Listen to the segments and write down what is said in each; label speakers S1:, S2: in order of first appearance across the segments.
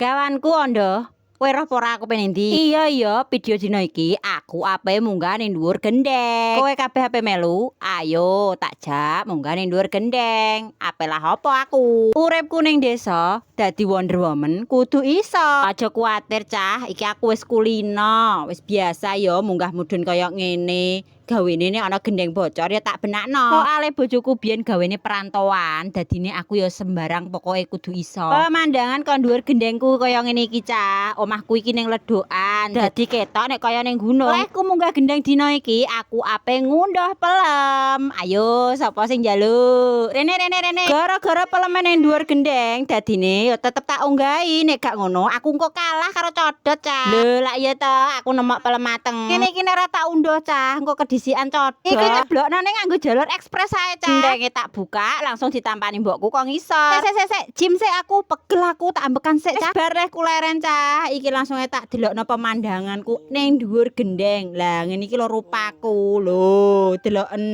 S1: Gawanku ondo. Kowe roh pora aku pengen ndi? Iya, video dina iki aku ape munggah ning dhuwur gendeng. Kowe kabeh ape melu? Ayo tak jak munggah ning dhuwur gendeng. Ape lah apa aku? Uripku ning desa dadi Wonder Woman kudu iso. Aja kuwatir, cah, iki aku wis kulino, wis biasa yo munggah mudhun kaya ngene. Gawene nek ana gendeng bocor ya tak benakno. Soale bojoku biyen gawene perantauan, dadine aku ya sembarang pokoke kudu iso. Pemandangan kon dhuwur gendengku kaya ngene iki, cah. Omahku iki ning ledokan, dadi ketok nek kaya ning gunung. Lehku munggah gendeng dina iki, aku ape ngunduh pelem. Ayo, sapa sing njaluk? Rene, rene, rene. Gara-gara peleme ning dhuwur gendeng, dadine ya tetep tak unggahi. Nek gak ngono, aku engko kalah karo codot, cah. Lho, lak iya to, aku nemok pelem mateng. Ngene iki nek ora tak unduh, cah, engko kedisikan codot. Iki nyeblokno ning nganggo jalur ekspres ae, cah. Gendenge tak buka, langsung ditampani mbokku kok ngisor. Sek, sek, sek, jim sik aku, pegel aku, tak ambekan sik, cah. Bar leh kuleren, cah. Iki langsung ae tak delokno pemandanganku ning dhuwur gendeng. Lah, ngene iki lho rupaku. Lho, deloken.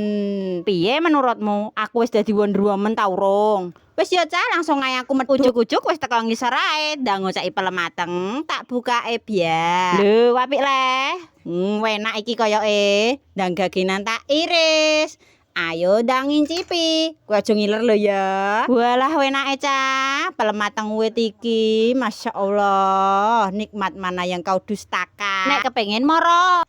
S1: Piye menurutmu? Aku wis dadi Wonder Woman ta urung? Wis ya, cah, langsung ae aku metu. Ujug-ujug wis teko ngisor ae, ndang ngoceki pelem mateng, tak bukake biar. Lho, apik leh. Enak iki koyoke. Ndang gaginan tak iris. Ayo ndang ngincipi. Kowe aja ngiler lho ya. Walah, enake, cah, pelem mateng wit iki. Masya Allah, nikmat mana yang kau dustakan. Nek kepengin moro.